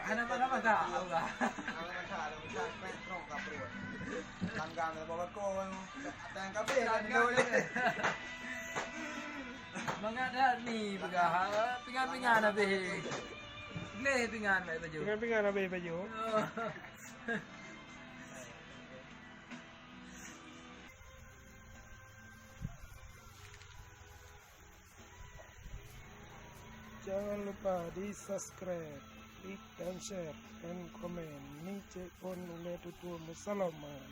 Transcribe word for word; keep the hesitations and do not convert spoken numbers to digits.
Hana masalah, Allah. Hana masalah, masalah, pek trong ka perut. Tanggang ka bawa kau, atang ka beh, tanggang ka beh. Mangat dah ni peugah, pingan-pingan habéh. Gleh pingan baik baju. Pingan-pingan habéh baju. Oh. Jangan lupa di subscribe, like, dan share, dan komen. Ni cek pun uleh tutup. Wassalamualaikum.